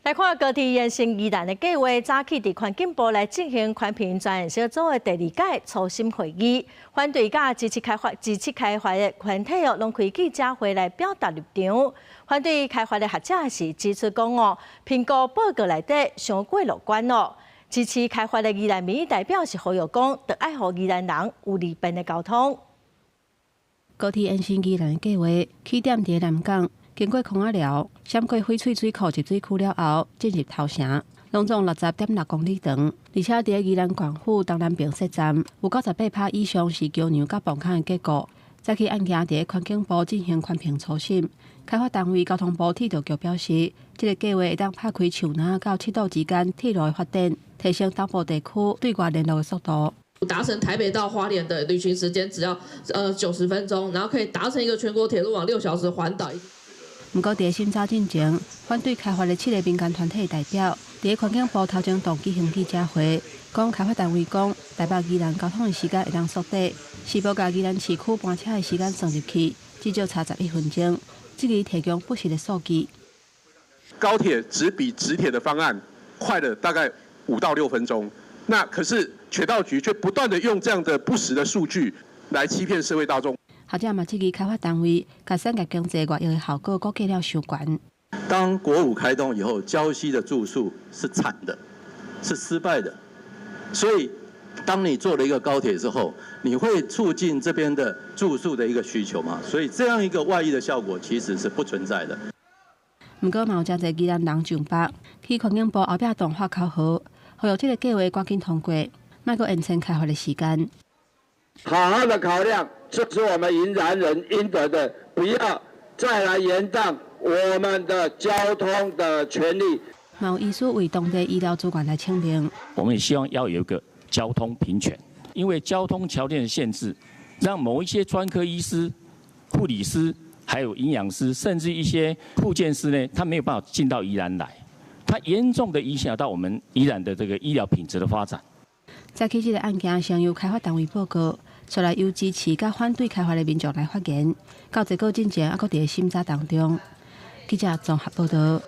來看高鐵延伸宜蘭的計劃，早起佇環境部來進行環評專案小組的第二屆初審會議，反對佮支持開發的團體哦，攏開記者會來表達立場。反對開發的學者是指出講哦，評估報告內底傷過樂觀哦。支持開發的宜蘭民意代表是呼籲講，著愛予宜蘭人有利便的交通。高鐵延伸宜蘭的計劃起點佇南港，經過空仔寮，閃過翡翠水庫集水區了後，進入頭城，攏總60.6公里長，而且佇宜蘭縣府東南邊設站，有98%以上是橋梁佮磅空的結構。早起案件佇環境部進行環評初審，開發單位交通部鐵道局表示，這個計劃會當拍開樹林到七堵之間鐵路的發展，提升東部地區對外聯絡的速度。達成台北到花蓮的旅行時間只要90分鐘，然後可以達成一個全國鐵路網6小時環島。毋過，佇審查進前，反對開發的七個民間團體代表，佇環境部頭前棟舉行記者會，講開發單位講台北宜蘭交通的時間會當縮短，是無共宜蘭市區班車的時間算入去，至少差11分鐘。這個提供不實的數據。高鐵只比直鐵的方案快了大概5到6分鐘，那可是鐵道局卻不斷的用這樣的不實的數據來欺騙社會大眾。學者嘛質疑開發單位，共產業經濟外溢的效果估計了傷懸。當國五開通以後，礁溪的住宿是慘的，是失敗的。所以，當你做了一個高鐵之後，你會促進這邊的住宿的一個需求嗎？所以，這樣一個外溢的效果其實是不存在的。毋過，嘛有誠濟宜蘭人上北去環境部後壁棟發口號，呼籲這個計劃趕緊通過，莫閣延長開發的時間。好好的考量，這是我們宜蘭人應得的，不要再來延宕我們的交通的權利。嘛有醫師為當地醫療資源來請命。我們也希望要有一個交通平權，因為交通條件的限制，讓某一些專科醫師、護理師、還有營養師，甚至一些復健師呢，他沒有辦法進到宜蘭來，它嚴重的影響到我們宜蘭的這個醫療品質的發展。早起這個案件先由開發單位報告，出來由支持佮反對開發的民眾來發言，到結果進前猶閣佇審查當中。記者綜合報道。